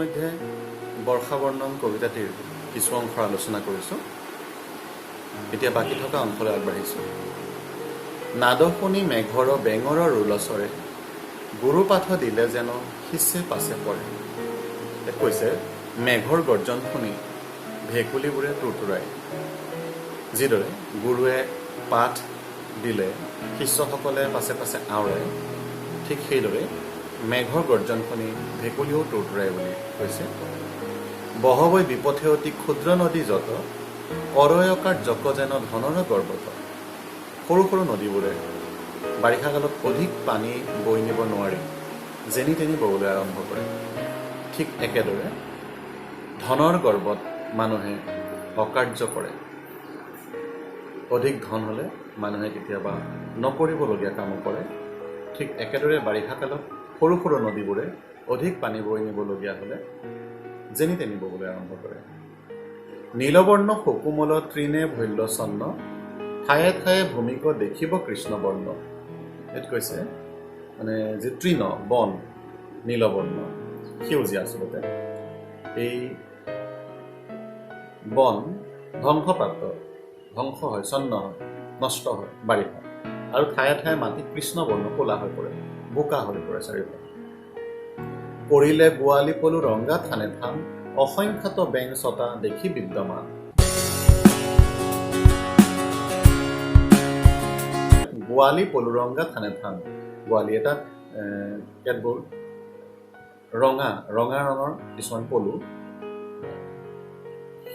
ইতিমধ্যে বৰ্ষা বৰ্ণন কবিতাটিৰ কিছু অংশৰ আলোচনা কৰিছোঁ। এতিয়া বাকী থকা অংশলৈ আগবাঢ়িছোঁ। নাদ শুনি মেঘৰ বেঙৰ ৰোলচৰে, গুৰুপাঠ দিলে যেন সিচে পাছে পৰে। ইয়াত কৈছে, মেঘৰ গৰ্জন শুনি ভেকুলীবোৰে টোৰটোৰায়। যিদৰে গুৰুৱে পাঠ দিলে শিষ্যসকলে পাছে পাছে আওৰায়, ঠিক সেইদৰে মেঘৰ গৰ্জন শুনি ভেকুলীও টোৰটোৰায় বুলি কৈছে। বহবৈ বিপথে অতি ক্ষুদ্ৰ নদী যত, কৰয়কাৰ জক যেন ধনৰ গৰ্বত। সৰু সৰু নদীবোৰে বাৰিষা কালত অধিক পানী বৈ নিব নোৱাৰি যেনি তেনি ববলৈ আৰম্ভ কৰে। ঠিক একেদৰে ধনৰ গৰ্বত মানুহে অকাৰ্য কৰে। অধিক ধন হ'লে মানুহে কেতিয়াবা নকৰিবলগীয়া কামো কৰে। ঠিক একেদৰে বাৰিষা কালত সৰু সৰু নদীবোৰে অধিক পানী বৈ নিবলগীয়া হ'লে যেনি তেনি ববলৈ আৰম্ভ কৰে। নীলবৰ্ণ সুকোমল তৃণে ভৈল্যচন্ন, ঠায়ে ঠায়ে ভূমিক দেখিব কৃষ্ণবৰ্ণ। ইয়াত কৈছে মানে যি তৃণ বন নীলবৰ্ণ সেউজীয়া, আচলতে এই বন ধ্বংসপ্ৰাপ্ত, ধ্বংস হয়, ছন্ন হয়, নষ্ট হয় বাৰিষা, আৰু ঠায়ে ঠায়ে মাটি কৃষ্ণবৰ্ণ ক'লা হৈ পৰে, বোকা হৈ পৰে চাৰিওফালে। পৰিলে গোৱালি পলু ৰংগা থানে থান, অসংখ্যাত বেং ছটা দেখি বিদ্যমান। গোৱালি পলুৰংগা থানে থান, গোৱালি এটা কেতবোৰ ৰঙা ৰঙা ৰঙৰ কিছুমান পলু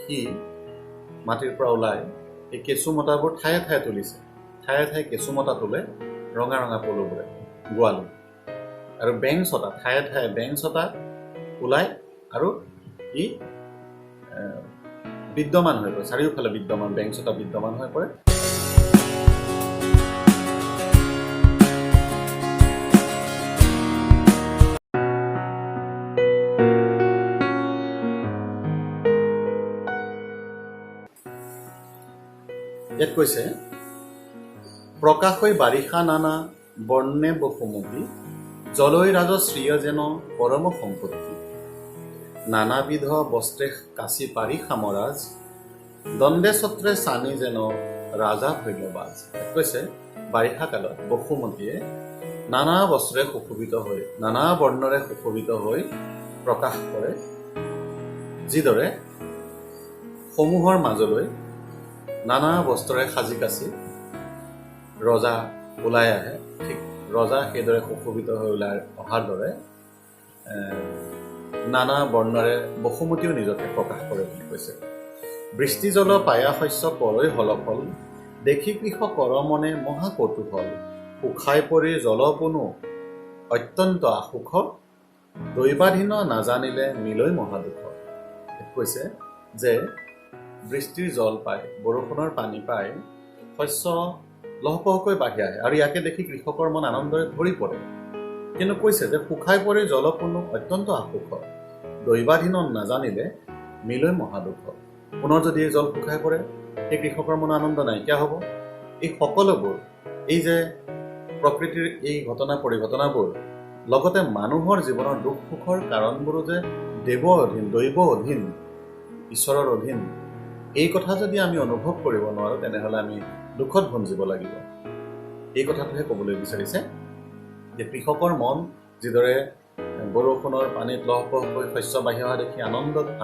সি মাটিৰ পৰা ওলাই এই কেঁচুমতাবোৰ ঠায়ে ঠায়ে তুলিছে। ঠায়ে ঠায়ে কেঁচুমতা তোলে ৰঙা ৰঙা পলুবোৰে, গোৱালি। আৰু বেং ছটা, ঠায়ে ঠায়ে বেং ছটা ওলাই আৰু ই বিদ্যমান হৈ পৰে, চাৰিওফালে বিদ্যমান বেং ছটা বিদ্যমান হৈ পৰে। ইয়াত কৈছে, প্ৰকাশৈ বাৰিষা নানা বৰ্ণে বসুমতী, জলৈ ৰাজ শ্ৰীয় যেন পৰম সম্পত্তি। নানাবিধ বস্ত্ৰে কাচি পাৰি সামৰাজ, দণ্ডে ছত্ৰে চানি যেন ৰাজা ভৈলবাজ। ইয়াত কৈছে বাৰিষা কালত বসুমতীয়ে নানা বস্ত্ৰে সুশোভিত হৈ, নানা বৰ্ণৰে সুশোভিত হৈ প্ৰকাশ কৰে। যিদৰে সমূহৰ মাজলৈ নানা বস্ত্ৰৰে সাজি কাচি ৰজা ওলাই আহে, ঠিক ৰজা সেইদৰে সুশোভিত হৈ ওলাই অহাৰ দৰে নানা বৰ্ণৰে বসুমতীও নিজকে প্ৰকাশ কৰে বুলি কৈছে। বৃষ্টিজল পায়া শস্য কৰৈ হলফল, দেখি কৃষকৰ মনে মহা কৌতূহল। শুকাই পৰি জলপুনো অত্যন্ত আসুখ, দৈবাধীন নাজানিলে মিলৈ মহাদুখ। কৈছে যে বৃষ্টিৰ জল পাই, বৰষুণৰ পানী পাই শস্য লহপহকৈ বাঢ়ি আহে আৰু ইয়াকে দেখি কৃষকৰ মন আনন্দৰে ভৰি পৰে। কিন্তু কৈছে যে শুকাই পৰি জলপুনো অত্যন্ত আসুখ, দৈবাধীন নাজানিলে মিলৈ মহাদুখ। পুনৰ যদি এই জল শুকাই পৰে, সেই কৃষকৰ মনৰ আনন্দ নাইকিয়া হ'ব। এই সকলোবোৰ, এই যে প্ৰকৃতিৰ এই ঘটনা পৰিঘটনাবোৰ, লগতে মানুহৰ জীৱনৰ দুখ সুখৰ কাৰণবোৰো যে দেৱ অধীন, দৈৱ অধীন, ঈশ্বৰৰ অধীন, এই কথা যদি আমি অনুভৱ কৰিব নোৱাৰোঁ, তেনেহ'লে আমি দুখত ভুঞ্জিব লাগিব। এই কথাটোহে ক'বলৈ বিচাৰিছে যে কৃষকৰ মন যিদৰে বৰষুণৰ পানীত লহপহকৈ শস্য বাঢ়ি অহা দেখি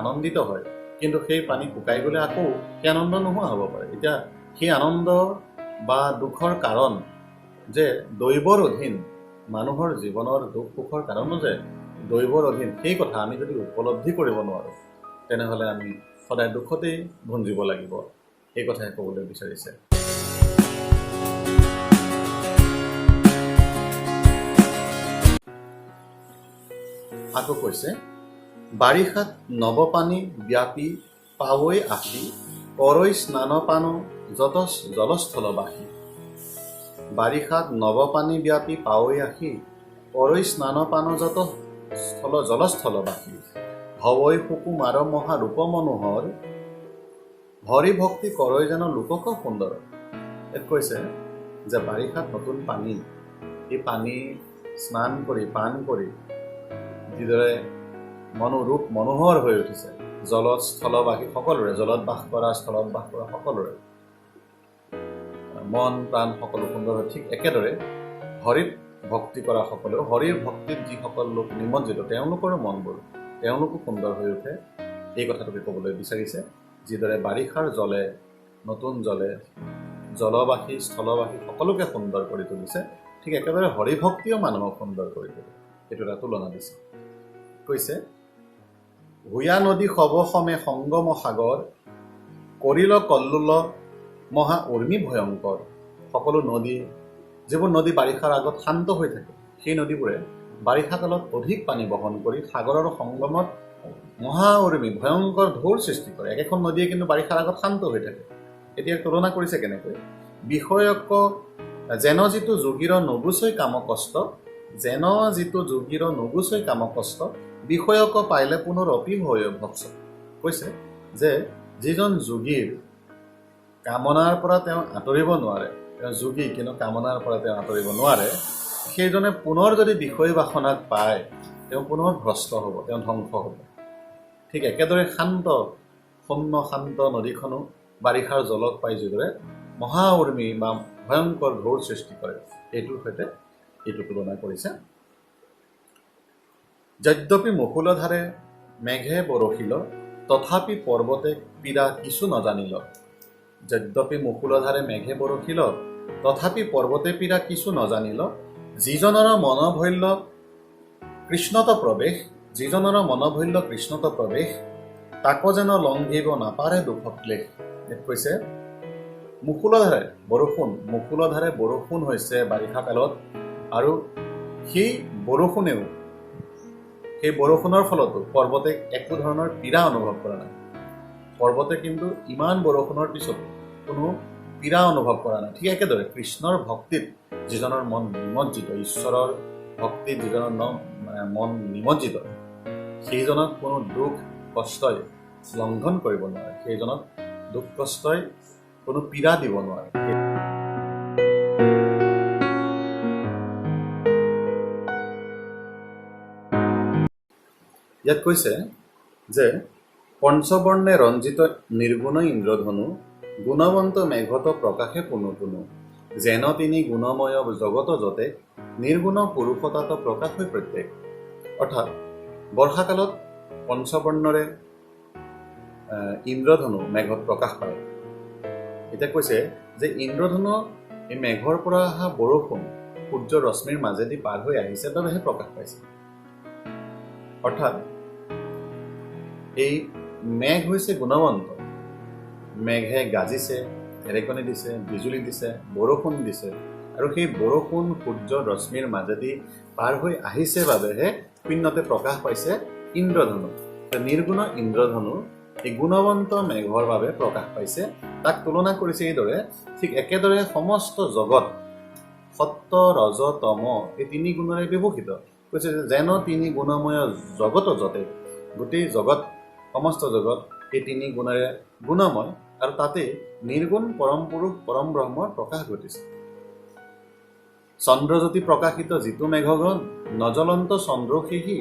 আনন্দিত হয়, কিন্তু সেই পানী শুকাই গ'লে আকৌ সেই আনন্দ নোহোৱা হ'ব পাৰে। এতিয়া সেই আনন্দ বা দুখৰ কাৰণ যে দৈৱৰ অধীন, মানুহৰ জীৱনৰ দুখ সুখৰ কাৰণো যে দৈৱৰ অধীন, সেই কথা আমি যদি উপলব্ধি কৰিব নোৱাৰোঁ, তেনেহ'লে আমি সদায় দুখতেই ভুঞ্জিব লাগিব। এই কথাই ক'বলৈ বিচাৰিছে। আকৌ কৈছে, বাৰিষাত নৱপানী ব্যাপী পাৱৈ আসি, কৰৈ স্নান পান যত জলস্থলবাসী। বাৰিষাত নৱপানী ব্যাপী পাৱৈ আসি, কৰৈ স্নান পান যত স্থল জলস্থলবাসী। হৱৈ সুকুমাৰ মহা ৰূপ মনোহৰ, হৰি ভক্তি কৰৈ যেন লোকক সুন্দৰ। ইয়াত কৈছে যে বাৰিষাত নতুন পানী, এই পানী স্নান কৰি পান কৰি যিদৰে মনোৰূপ মনোহৰ হৈ উঠিছে, জলত স্থলবাসী সকলোৰে, জলত বাস কৰা স্থলত বাস কৰা সকলোৰে মন প্ৰাণ সকলো সুন্দৰ হয়। ঠিক একেদৰে হৰিত ভক্তি কৰা সকলেও, হৰিৰ ভক্তিত যিসকল লোক নিমজ্জিত তেওঁলোকৰো মনবোৰ, তেওঁলোকো সুন্দৰ হৈ উঠে। এই কথাটোকে ক'বলৈ বিচাৰিছে। যিদৰে বাৰিষাৰ জলে, নতুন জলে জলবাসী স্থলবাসী সকলোকে সুন্দৰ কৰি তুলিছে, ঠিক একেদৰে হৰিভক্তিও মানুহক সুন্দৰ কৰি তোলে। এইটো এটা তুলনা দিছে। কৈছে, হুয়া নদী সব সমে সংগম সাগৰ, কৰিল কল্লোল মহা উৰ্মি ভয়ংকৰ। সকলো নদী, যিবোৰ নদী বাৰিষাৰ আগত শান্ত হৈ থাকে, সেই নদীবোৰে বাৰিষা কালত অধিক পানী বহন কৰি সাগৰৰ সংগমত মহা উৰ্মি ভয়ংকৰ ঢৌৰ সৃষ্টি কৰে। একেখন নদীয়ে কিন্তু বাৰিষাৰ আগত শান্ত হৈ থাকে। এতিয়া তুলনা কৰিছে কেনেকৈ? বিষয়ক যেন যিটো যোগীৰ নগুচৈ কাম কষ্ট, যেন যিটো যোগীৰ নগুচৈ কাম কষ্ট, বিষয়ক পাইলে পুনৰ অপি হৈ ভক্ষ। কৈছে যে যিজন যোগীৰ কামনাৰ পৰা তেওঁ আঁতৰিব নোৱাৰে, তেওঁ যোগী কিন্তু কামনাৰ পৰা তেওঁ আঁতৰিব নোৱাৰে, সেইজনে পুনৰ যদি বিষয় বাসনাক পায় তেওঁ পুনৰ ভ্ৰষ্ট হ'ব, তেওঁ ধ্বংস হ'ব। ঠিক একেদৰে শান্ত শূন্য শান্ত নদীখনো বাৰিষাৰ জলক পাই যিদৰে মহা উৰ্মি বা ভয়ংকৰ ঢৌৰ সৃষ্টি কৰে, এইটোৰ সৈতে এইটো তুলনা কৰিছে। যদ্যপি মুকুলধাৰে মেঘে বৰষিল, তথাপি পৰ্বতে পীড়া কিছু নজানিল। যদ্যপি মুকুলধাৰে মেঘে বৰষিল, তথাপি পৰ্বতে পীড়া কিছু নজানিল। যিজনৰ মনভৈল্য কৃষ্ণত প্ৰৱেশ, যিজনৰ মনভৈল্য কৃষ্ণত প্ৰৱেশ, তাকো যেন লংঘিব নাপাৰে দুখ ক্লেশ। কৈছে মুকুলধাৰে বৰষুণ, মুকুলধাৰে বৰষুণ হৈছে বাৰিষা কালত, আৰু সেই বৰষুণেও, সেই বৰষুণৰ ফলতো পৰ্বতে একো ধৰণৰ পীড়া অনুভৱ কৰা নাই। পৰ্বতে কিন্তু ইমান বৰষুণৰ পিছত কোনো পীড়া অনুভৱ কৰা নাই। ঠিক একেদৰে কৃষ্ণৰ ভক্তিত যিজনৰ মন নিমজ্জিত, ঈশ্বৰৰ ভক্তিত যিজনৰ মন নিমজ্জিত, সেইজনক কোনো দুখ কষ্টই লংঘন কৰিব নোৱাৰে, সেইজনক দুখ কষ্টই কোনো পীড়া দিব নোৱাৰে। ইয়াত কৈছে যে পঞ্চবৰ্ণে ৰঞ্জিত নিৰ্গুণ ইন্দ্ৰধনু, গুণৱন্ত মেঘত প্ৰকাশে পুনু পুনু। যেন তিনি গুণময় জগত যতে, নিৰ্গুণ পুৰুষতাত প্ৰকাশ হৈ প্ৰত্যেক। অৰ্থাৎ বৰ্ষাকালত পঞ্চবৰ্ণৰে ইন্দ্ৰধনু মেঘত প্ৰকাশ পায়। এতিয়া কৈছে যে ইন্দ্ৰধনু এই মেঘৰ পৰা অহা বৰষুণ সূৰ্যৰ ৰশ্মিৰ মাজেদি পাৰ হৈ আহিছে বাবেহে প্ৰকাশ পাইছে। অৰ্থাৎ এই মেঘ হৈছে গুণৱন্ত, মেঘে গাজিছে, ঢেৰেকনি দিছে, বিজুলী দিছে, বৰষুণ দিছে, আৰু সেই বৰষুণ সূৰ্যৰ ৰশ্মিৰ মাজেদি পাৰ হৈ আহিছে বাবেহে শূন্যতে প্ৰকাশ পাইছে ইন্দ্ৰধনু। নিৰ্গুণ ইন্দ্ৰধনু এই গুণৱন্ত মেঘৰ বাবে প্ৰকাশ পাইছে। তাক তুলনা কৰিছে এইদৰে, ঠিক একেদৰে সমস্ত জগত সত্য ৰজ তম এই তিনি গুণেৰে বিভূষিত। কৈছে যেন তিনি গুণময় জগত যতে, গোটেই জগত সমস্ত জগত এই তিনি গুণেৰে গুণময়, আৰু তাতেই নিৰ্গুণ পৰম পুৰুষ পৰম ব্ৰহ্মৰ প্ৰকাশ ঘটিছে। চন্দ্ৰজ্যোতি প্ৰকাশিত যিটো মেঘগণ, নজ্বলন্ত চন্দ্ৰ সেহি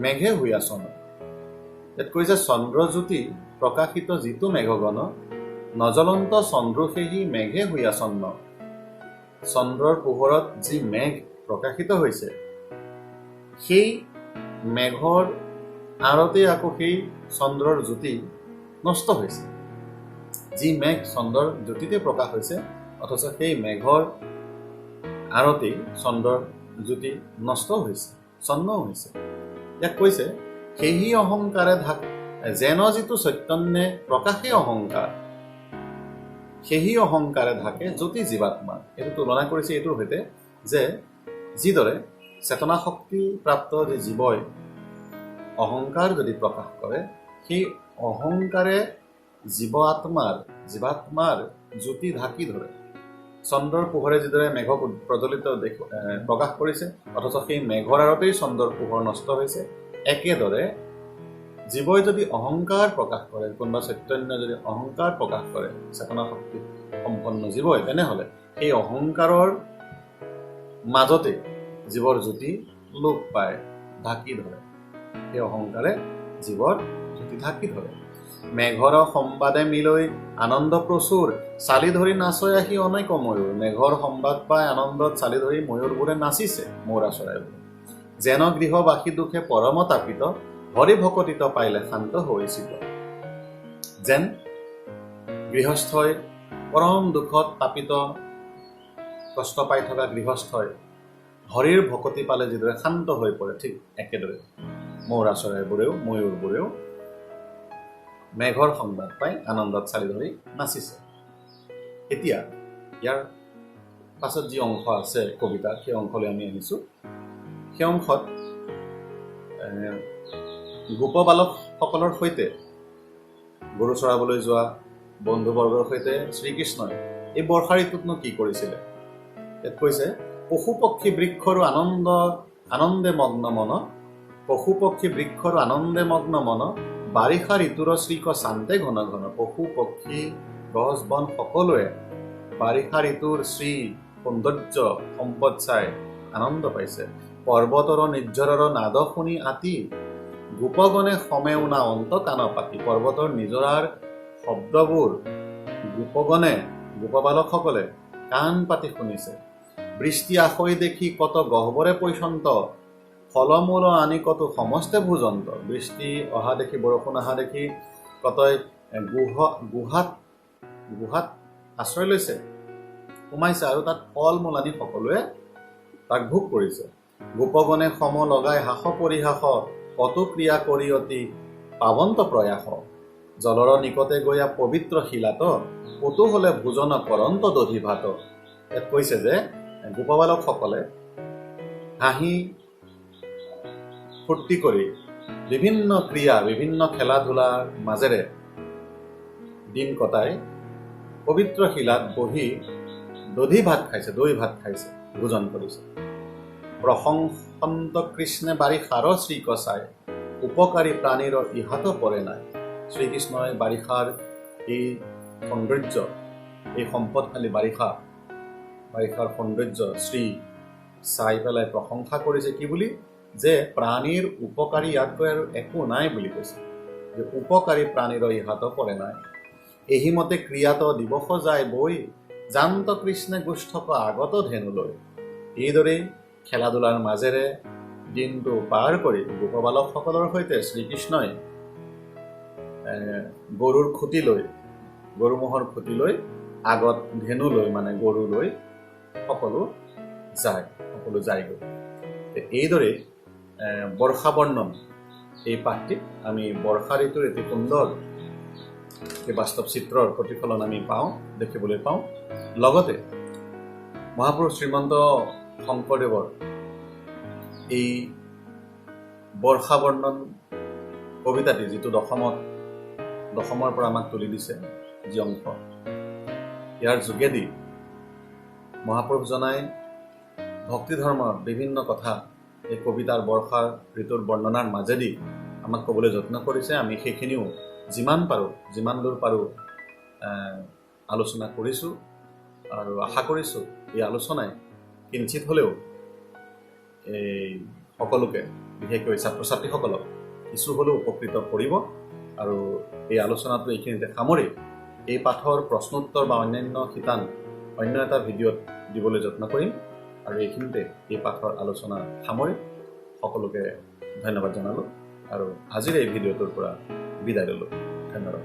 মেঘে হুয়াচন। ইয়াত কৈছে চন্দ্ৰজ্যোতি প্ৰকাশিত যিটো মেঘগণ, নজ্বলন্ত চন্দ্ৰ সেহি মেঘে হুয়াচন্ন। চন্দ্ৰৰ পোহৰত যি মেঘ প্ৰকাশিত হৈছে, সেই মেঘৰ আঁৰতেই আকৌ সেই চন্দ্ৰৰ জ্যোতি নষ্ট হৈছে। যি মেঘ চন্দ্ৰৰ জ্যোতিতে প্ৰকাশ হৈছে, অথচ সেই মেঘৰ আঁৰতেই চন্দ্ৰৰ জ্যোতি নষ্ট হৈছে, ছন্নও হৈছে। ইয়াক কৈছে সেহি অহংকাৰে ঢাক, যেন যিটো চৈতন্যে প্ৰকাশে অহংকাৰ, সেহি অহংকাৰে ঢাকে জ্যোতি জীৱাত্মা। এইটো তুলনা কৰিছে এইটোৰ সৈতে যে যিদৰে চেতনা শক্তি প্ৰাপ্ত যি জীৱই অহংকাৰ যদি প্ৰকাশ কৰে, সেই অহংকাৰে জীৱাত্মাৰ জ্যোতি ঢাকি ধৰে। চন্দ্ৰৰ পোহৰে যিদৰে মেঘক প্ৰজ্বলিত প্ৰকাশ কৰিছে, অথচ সেই মেঘৰ আঁৰতেই চন্দ্ৰৰ পোহৰ নষ্ট হৈছে, একেদৰে জীৱই যদি অহংকাৰ প্ৰকাশ কৰে, কোনোবা চৈতন্য যদি অহংকাৰ প্ৰকাশ কৰে, চেতনা শক্তি সম্পন্ন জীৱই, তেনেহ'লে সেই অহংকাৰৰ মাজতে জীৱৰ জ্যোতি লোপ পায়, ঢাকি ধৰে। সেই অহংকাৰে জীৱৰ ধুতি ঢাকি ধৰে। মেঘৰ সম্বাদে মিলৈ আনন্দ প্ৰচুৰ, চালি ধৰি নাচৈ আহি অনেক ময়ূৰ। মেঘৰ সম্বাদ পাই আনন্দত চালি ধৰি ময়ূৰবোৰে নাচিছে, মৌৰা চৰাইবোৰে। যেন গৃহবাসী দুখে পৰম তাপিত, হৰি ভকতিত পাইলে শান্ত হৈছিল। যেন গৃহস্থই পৰম দুখত তাপিত কষ্ট পাই থকা গৃহস্থই হৰিৰ ভকতি পালে যিদৰে শান্ত হৈ পৰে, ঠিক একেদৰে মৌৰা চৰাইবোৰেও ময়ূৰবোৰেও মেঘৰ সংবাদ পাই আনন্দত চালি ধৰি নাচিছে। এতিয়া ইয়াৰ পাছত যি অংশ আছে কবিতাৰ, সেই অংশলৈ আমি আহিছোঁ। সেই অংশত গোপ বালকসকলৰ সৈতে গৰু চৰাবলৈ যোৱা বন্ধুবৰ্গৰ সৈতে শ্ৰীকৃষ্ণই এই বৰ্ষা ঋতুতনো কি কৰিছিলে? ইয়াত কৈছে, পশু পক্ষী বৃক্ষৰো আনন্দে মগ্ন মন, পশু পক্ষী বৃক্ষৰো আনন্দে মগ্ন মন, বাৰিষা ঋতুৰ শ্ৰীক শান্তে ঘন ঘন। পশু পক্ষী গছ বন সকলোৱে বাৰিষা ঋতুৰ শ্ৰী সৌন্দৰ্য সম্পদ চাই আনন্দ পাইছে। পৰ্বতৰ নিৰ্ঝৰৰ নাদ শুনি আতি, গোপগণে সমেও না অন্ত কাণ পাতি। পৰ্বতৰ নিজৰাৰ শব্দবোৰ গোপগণে, গোপবালকসকলে কাণ পাতি শুনিছে। বৃষ্টি আশৈ দেখি কত গহ্বৰে পৈচন্ত, ফলমূল আনি কত সমস্তে ভোজন্ত। বৃষ্টি অহা দেখি, বৰষুণ অহা দেখি কতই গুহাত আশ্ৰয় লৈছে, সোমাইছে আৰু তাত ফল মূল আনি সকলোৱে তাক ভোগ কৰিছে। গোপগণে সম লগাই হাস পৰিহাস, কত ক্ৰিয়া কৰি অতি পাৱন্ত প্ৰয়াস। জলৰ নিকটে গৈয়া পবিত্ৰ শিলাত, কতো হলে ভোজন কৰন্ত দধি ভাত। ইয়াত কৈছে যে গোপবালকসকলে হাঁহি ফূৰ্তি কৰি বিভিন্ন ক্ৰিয়া, বিভিন্ন খেলা ধূলাৰ মাজেৰে দিন কটাই পবিত্ৰ শিলাত বহি দধি ভাত খাইছে, দৈ ভাত খাইছে, ভোজন কৰিছে। প্ৰশংসন্ত কৃষ্ণে বাৰিষাৰ শ্ৰীক চাই, উপকাৰী প্ৰাণীৰ ইহাতো পৰে নাই। শ্ৰীকৃষ্ণই বাৰিষাৰ এই সৌন্দৰ্য, এই সম্পদশালী বাৰিষাৰ সৌন্দৰ্য শ্ৰী চাই পেলাই প্ৰশংসা কৰিছে কি বুলি? যে প্ৰাণীৰ উপকাৰী ইয়াতকৈ আৰু একো নাই বুলি কৈছে, যে উপকাৰী প্ৰাণীৰ ইহাতো পৰে নাই। এহিমতে ক্ৰিয়াত দিৱস যায় বৈ, জান্ত কৃষ্ণে গোষ্ঠক আগত ধেনুলৈ। এইদৰেই খেলা ধূলাৰ মাজেৰে দিনটো পাৰ কৰি গোপবালকসকলৰ সৈতে শ্ৰীকৃষ্ণই গৰুৰ খুঁটি লৈ, গৰু ম'হৰ খুঁটি লৈ, আগত ধেনু লৈ মানে গৰু লৈ সকলো যায়, সকলো যায়গৈ। এইদৰেই বৰ্ষা বৰ্ণন এই পাঠটিত আমি বৰ্ষা ঋতুৰ এটি সুন্দৰ এই বাস্তৱ চিত্ৰৰ প্ৰতিফলন আমি পাওঁ, দেখিবলৈ পাওঁ। লগতে মহাপুৰুষ শ্ৰীমন্ত শংকৰদেৱৰ এই বৰ্ষা বৰ্ণন কবিতাটি, যিটো দশমৰ পৰা আমাক তুলি দিছে যি অংশ, ইয়াৰ যোগেদি মহাপুৰুষজনাই ভক্তি ধৰ্মৰ বিভিন্ন কথা এই কবিতাৰ বৰ্ষাৰ ঋতুৰ বৰ্ণনাৰ মাজেদি আমাক ক'বলৈ যত্ন কৰিছে। আমি সেইখিনিও যিমান পাৰোঁ, যিমান দূৰ পাৰোঁ আলোচনা কৰিছোঁ আৰু আশা কৰিছোঁ এই আলোচনাই কিঞ্চিত হ'লেও এই সকলোকে, বিশেষকৈ ছাত্ৰ ছাত্ৰীসকলক কিছু হ'লেও উপকৃত কৰিব। আৰু এই আলোচনাটো এইখিনিতে সামৰি এই পাঠৰ প্ৰশ্নোত্তৰ বা অন্যান্য শিতান অন্য এটা ভিডিঅ'ত দিবলৈ যত্ন কৰিম। আৰু এইখিনিতে এই পাঠৰ আলোচনা সামৰি সকলোকে ধন্যবাদ জনালোঁ আৰু আজিৰ এই ভিডিঅ'টোৰ পৰা বিদায় ল'লোঁ। ধন্যবাদ।